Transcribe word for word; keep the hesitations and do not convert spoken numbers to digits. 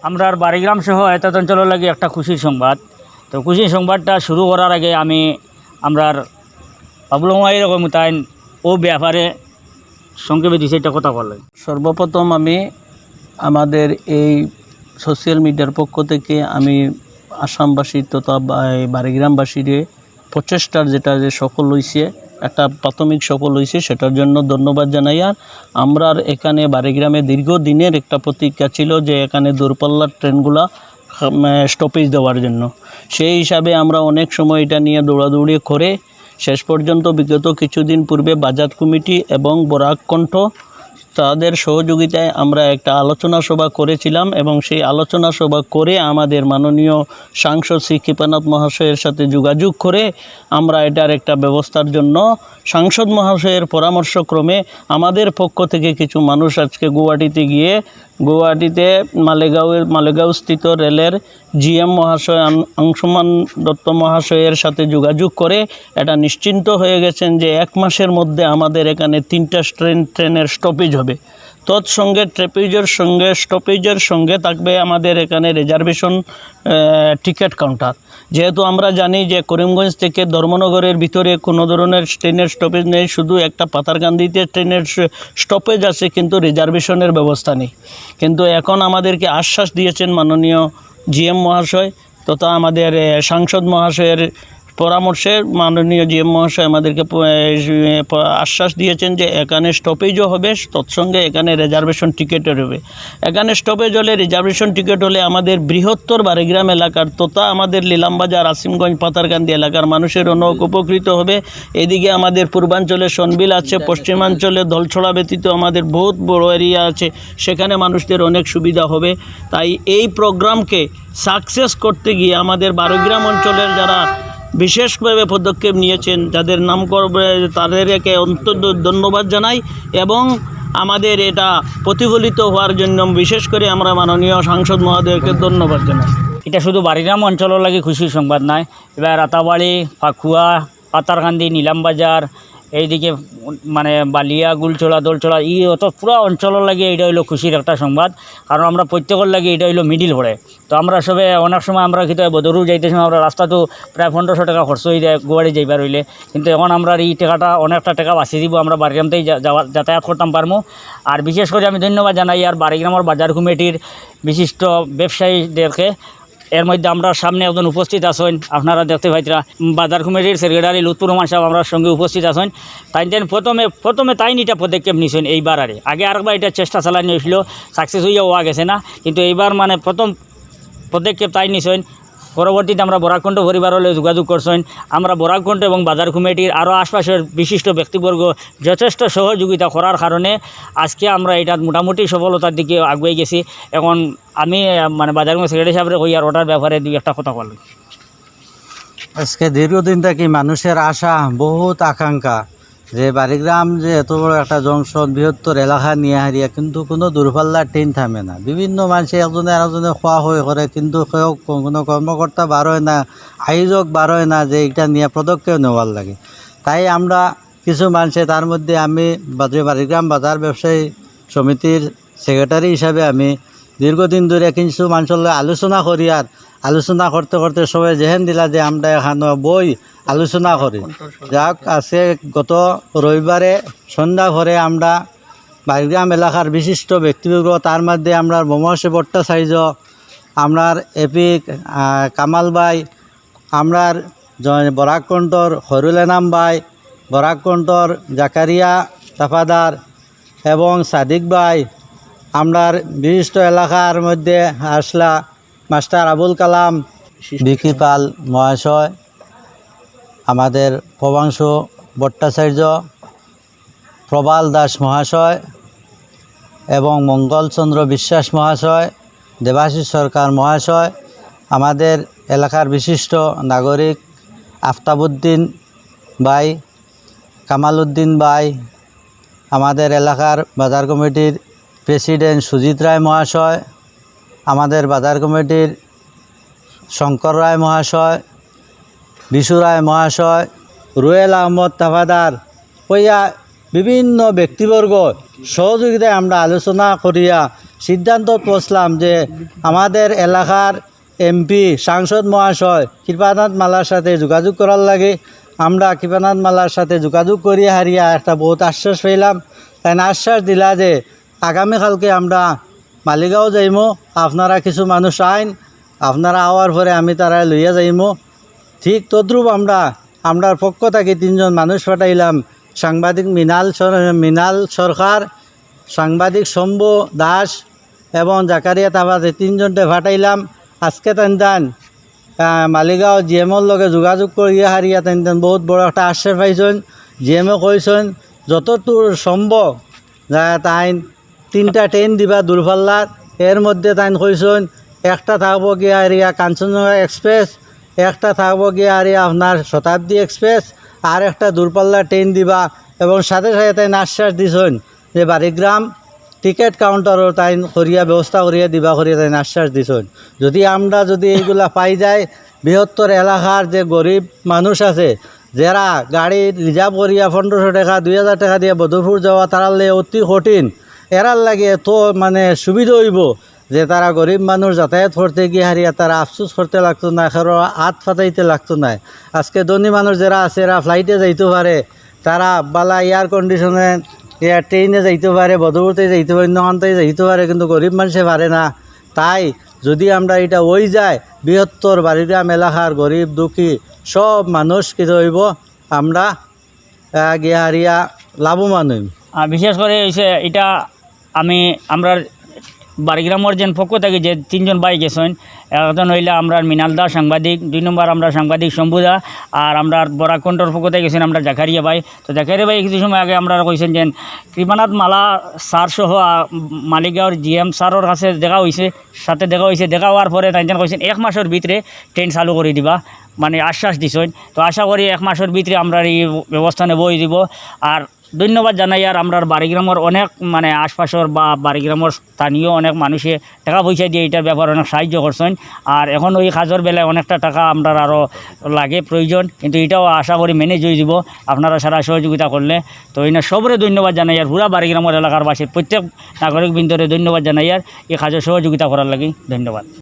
আমরার বাড়িগ্রাম সহ এতাত অঞ্চলর লাগি একটা খুশির সংবাদ। তো খুশির সংবাদটা শুরু করার আগে আমি আমরার বাবুল মামাইরে কইমু তাইন অউ ব্যাপারে সংক্ষেপে দুই চাইরটা কথা কওয়ার লাগি। সর্বপ্রথম আমি আমাদের এই সোশ্যাল মিডিয়ার পক্ষ থেকে আমি আসামবাসী তথা বা-, এই বাড়িগ্রামবাসীরে প্রচেষ্টার যেটা যে সফল হইছে, একটা প্রাথমিক সফল হইছে, সেটার জন্য ধন্যবাদ জানাই। আর আমরার এখানে বাড়িগ্রামে দীর্ঘদিনের একটা প্রতিজ্ঞা ছিল যে এখানে দূরপাল্লার ট্রেনগুলা, উম, স্টপেজ দেওয়ার জন্য। সেই হিসাবে আমরা অনেক সময় এটা নিয়ে দৌড়াদৌড়ি করে শেষ পর্যন্ত বিগত কিছুদিন পূর্বে বাজার কমিটি এবং বরাক কণ্ঠ তাদের সহযোগিতায় আমরা একটা আলোচনা সভা করেছিলাম এবং সেই আলোচনা সভা করে আমাদের মাননীয় সাংসদ শ্রী কৃপানাথ মহাশয়ের সাথে যোগাযোগ করে আমরা এটার একটা ব্যবস্থার জন্য সাংসদ মহাশয়ের পরামর্শক্রমে আমাদের পক্ষ থেকে কিছু মানুষ আজকে গুয়াহাটিতে গিয়ে গুয়াহাটিতে মালেগাঁওয়ের, মালেগাঁওস্থিত রেলের জিএম মহাশয় আং-, আংশুমান দত্ত মহাশয়ের সাথে যোগাযোগ করে এটা নিশ্চিন্ত হয়ে গেছেন যে এক মাসের মধ্যে আমাদের এখানে তিনটা ট্রেন, ট্রেনের স্টপেজ হবে। তৎসঙ্গে ট্রেপেজের সঙ্গে, স্টপেজের সঙ্গে থাকবে আমাদের এখানে রিজার্ভেশন, আহ, টিকিট কাউন্টার। যেহেতু আমরা জানি যে করিমগঞ্জ থেকে ধর্মনগরের ভিতরে কোনো ধরনের ট্রেনের স্টপেজ নেই, শুধু একটা পাথারকান্দিতে ট্রেনের স-, স্টপেজ আছে, কিন্তু রিজার্ভেশনের ব্যবস্থা নেই। কিন্তু এখন আমাদেরকে আশ্বাস দিয়েছেন মাননীয় জিএম মহাশয় তথা আমাদের, এ, সাংসদ মহাশয়ের পরামর্শে মাননীয় জিএম মহাশয় আমাদেরকে প-, এ, প-, আশ্বাস দিয়েছেন যে এখানে স্টপেজও হবে, তৎসঙ্গে এখানে রিজার্ভেশন টিকিটও হবে। এখানে স্টপেজ হলে, রিজার্ভেশন টিকিট হলে আমাদের বৃহত্তর বাড়িগ্রাম এলাকার তথা আমাদের নিলামবাজার, আসিমগঞ্জ, পাথারকান্দি এলাকার মানুষের অনেক উপকৃত হবে। এদিকে আমাদের পূর্বাঞ্চলে সনবিল আছে, পশ্চিমাঞ্চলে দলছড়া ব্যতীত আমাদের বহুত বড় এরিয়া আছে, সেখানে মানুষদের অনেক সুবিধা হবে। তাই এই প্রোগ্রামকে সাকসেস করতে গিয়ে আমাদের বারোগ্রাম অঞ্চলের যারা বিশেষভাবে পদক্ষেপ নিয়েছেন, যাদের নাম করবে, তাদেরকে অন্তত ধন্যবাদ জানাই এবং আমাদের এটা প্রতিফলিত হওয়ার জন্য বিশেষ করে আমরা মাননীয় সাংসদ মহোদয়কে ধন্যবাদ জানাই। এটা শুধু বারোগ্রাম অঞ্চলর লাগি খুশির সংবাদ নয়, এবার রাতাবাড়ি, পাকুয়া, পাথারকান্দি, নিলামবাজার, এইদিকে মানে বালিয়া, গুলছড়া, দলছড়া, ই অত পুরা অঞ্চলর লাগি এটা হইলো খুশির একটা সংবাদ, কারণ আমরা প্রত্যেকর লাগি এটা হইলো মিডিল পড়ে। তো আমরা সবে অনেক সময় আমরা কিন্তু বদরু যাইতে সময় আমরা রাস্তাত প্রায় পনেরোশো টাকা খরচ হয়ে যায় গুয়াহাটি যাইবার হইলে, কিন্তু এখন আমরা এই টাকাটা অনেকটা টাকা বাঁচিয়ে দিব, আমরা বারোগ্রামতেই যা-, যাওয়া-, যাতায়াত করতাম পারমু। আর বিশেষ করে আমি ধন্যবাদ জানাই আর বারোগ্রামর বাজার কমিটির বিশিষ্ট ব্যবসায়ীদেরকে। এর মধ্যে আমরা সামনে একজন উপস্থিত আছেন, আপনারা দেখতে পাইতরা, বাজার কমিটির সেক্রেটারি লুৎফুর রহমান সাহেব আমরার সঙ্গে উপস্থিত আছেন। তাইন তাইন প্রথমে, প্রথমে তাইন এটা পদক্ষেপ নিছেন এইবার। আরে আগে আরেকবার এটা চেষ্টা চালানি হয়েছিল, সাকসেস হইয়া হওয়া গেছে না, কিন্তু এইবার মানে প্রথম পদক্ষেপ তাইন নিছেন। পরবর্তীতে আমরা বরাককণ্ঠ পরিবারর লগে যোগাযোগ করছেন। আমরা বরাককণ্ঠ এবং বাজার কমিটির আরও আশপাশের বিশিষ্ট ব্যক্তিবর্গ যথেষ্ট সহযোগিতা করার কারণে আজকে আমরা এটা মোটামুটি সফলতার দিকে আগুয়ে গেছি। এখন আমি, আহ, মানে বাজার কমিটির সেক্রেটারি সাহেবরে কই আর ওটার ব্যাপারে দুই একটা কথা বলব। আজকে দীর্ঘদিন থাকি মানুষের আশা, বহুত আকাঙ্ক্ষা যে বারোগ্রাম যে এত বড় একটা জংশন, বৃহত্তর এলাকা নিয়া হারিয়া, কিন্তু কোনো দূরপাল্লার ট্রেন থামে না। বিভিন্ন মানুষে একজনে আরেকজনে খোয়া হয়ে করে, কিন্তু কেউ কো-, কোনো কর্মকর্তা বারোয় না, আয়োজক বারোয় না যে এটা নিয়ে পদক্ষেপ নেওয়ার লাগে। তাই আমরা কিছু মানুষে, তার মধ্যে আমি বাজে বারোগ্রাম বাজার ব্যবসায়ী সমিতির সেক্রেটারি হিসাবে আমি দীর্ঘদিন ধরে কিছু মানুষর লগে আলোচনা করি, আর আলোচনা করতে করতে সবাই যেহেন দিলা যে আমরা এখানো বই আলোচনা করি। যাক, আজকে গত রবিবারে সন্ধ্যা করে আমরা বারোগ্রাম এলাকার বিশিষ্ট ব্যক্তিবর্গ, তার মধ্যে আমরা মমর্ষি ভট্টাচার্য, আমরার এপি, আহ, কামাল ভাই, আমরার জ-, বরাককণ্ঠর খয়রুল এনাম ভাই, বরাককণ্ঠর জাকারিয়া তাফাদার এবং সাদিক ভাই, আমরার বিশিষ্ট এলাকার মধ্যে আসলা মাস্টার আবুল কালাম, বিকি পাল মহাশয়, আমাদের প্রভাংশু ভট্টাচার্য, প্রবাল দাস মহাশয় এবং মঙ্গলচন্দ্র বিশ্বাস মহাশয়, দেবাশিস সরকার মহাশয়, আমাদের এলাকার বিশিষ্ট নাগরিক আফতাবউদ্দিন ভাই, কামালউদ্দিন ভাই, আমাদের এলাকার বাজার কমিটির প্রেসিডেন্ট সুজিত রায় মহাশয়, আমাদের বাজার কমিটির শঙ্কর রায় মহাশয়, বিশু রায় মহাশয়, রুয়েল আহমদ তাফাদার, কইয়া বিভিন্ন ব্যক্তিবর্গ সহযোগিতায় আমরা আলোচনা করিয়া সিদ্ধান্ত পৌঁছলাম যে আমাদের এলাকার এমপি, সাংসদ মহাশয় কৃপানাথ মালার সাথে যোগাযোগ করার লাগি। আমরা কৃপানাথ মালার সাথে যোগাযোগ করি হারিয়া একটা বহুত আশ্বাস পাইলাম। তাইন আশ্বাস দিলা যে আগামীকালকে আমরা মালিগাঁও যাইমু, আপনারা কিছু মানুষ আইন, আপনারা আওয়ার পরে আমি তারারে লইয়া যাইমু। ঠিক তদ্রূপ আমরা, আমরার পক্ষ থাকি তিনজন মানুষ পাঠাইলাম, সাংবাদিক মৃণাল সর-, মৃণাল সরকার, সাংবাদিক শম্ভু দাস এবং জাকারিয়া তাবাতে তিনজনরে পাঠাইলাম। আজকে তাইন তাইন, আহ, মালিগাঁও জিএমর লগে যোগাযোগ করিয়া হারিয়া তাইন তাইন বহুত বড় একটা আশ্বাস পাইছইন। জিএমে কইছইন যতদূর সম্ভব, আহ, তাইন তিনটা ট্রেন দিবা দূরপাল্লার। এর মধ্যে তাইন কইছইন একটা থাকবো গিয়া হারিয়া কাঞ্চনজঙ্ঘা এক্সপ্রেস, একটা থাকবো গিয়া হারিয়া আপনার শতাব্দী এক্সপ্রেস, আর একটা দূরপাল্লার ট্রেন দিবা। এবং সাথে সাথে তাইন আশ্বাস দিছইন যে বাড়িগ্রাম টিকিট কাউন্টারও তাইন করিয়া ব্যবস্থা করিয়া দিবা করিয়া তাইন আশ্বাস দিছইন। যদি আমরা যদি এইগুলা পাই যাই, বৃহত্তর এলাকার যে গরিব মানুষ আছে, যারা গাড়ি রিজার্ভ করিয়া পনেরোশো টাকা, দুই হাজার টাকা দিয়া বদরপুর যাওয়া, তারার লাগি অতি কঠিন। এরার লাগি এত মানে সুবিধা অইবো যে তারা গরিব মানুষ যাতায়াত করতে গিয়া হারিয়া তারা আফসোস করতে লাগতো না, কারো আত ফাতাইতে লাগতো না। আজকে ধনী মানুষ যারা আছে, এরা ফ্লাইটে যাইতো পারে, তারা বালা এয়ার কন্ডিশনে, এয়ার ট্রেনে যাইতো পারে, বদরপুরতে যাইতো পারে, অন্যখানতে যাইতো পারে, কিন্তু গরিব মানুষে পারে না। তাই যদি আমরা এটা অই যায়, বৃহত্তর বাড়িগ্রাম এলাকার গরিব দুঃখী সব মানুষ কিতা অইবো, আমরা, আহ, গিয়া হারিয়া লাভবান অইমু। আর বিশেষ করে অইছে এটা আমি আমরার বাড়িগ্রামর যেন পক্ষ থাকি যে তিনজন ভাই গেছইন, একজন অইলা আমরার মৃণাল দাস সাংবাদিক, দুই নম্বর আমরার সাংবাদিক শম্ভু দা, আর আমরার বরাক কণ্ঠর পক্ষ থাকি গেছইন আমরার জাকারিয়া ভাই। তো জাকারিয়া ভাই কিছু সময় আগে আমরারে কইছইন যে কৃপানাথ মালা স্যার সহ, আহ, মালিগাঁওর জিএম স্যারর কাছে দেখা অইছে, সাথে দেখা অইছে। দেখা অওয়ার পরে তাইন যেন কইছইন এক মাসর ভিতরে ট্রেন চালু করি দিবা, মানে আশ্বাস দিছইন। তো আশা করি এক মাসর ভিতরে আমরার এই ব্যবস্থা নেওয়া অইযিবো। আর ধন্যবাদ জানাইয়ার আমরার বাড়িগ্রামর অনেক, মানে, আশপাশর বা বাড়িগ্রামর স্থানীয় অনেক মানুষে টাকা পয়সা দিয়া ইটার ব্যাপারে অনেক সাহায্য করছইন। আর এখন ওই কাজর বেলায় অনেকটা টাকা আমরার আরও লাগে, প্রয়োজন, কিন্তু ইটাও আশা করি ম্যানেজ অইযিবো আপনারা সারা সহযোগিতা করলে। তো ইনা সবরে ধন্যবাদ জানাইয়ার, পুরা বাড়িগ্রামর এলাকার বাসী প্রত্যেক নাগরিক বৃন্দরে ধন্যবাদ জানাইয়ার এই কাজে সহযোগিতা করার লাগি। ধন্যবাদ।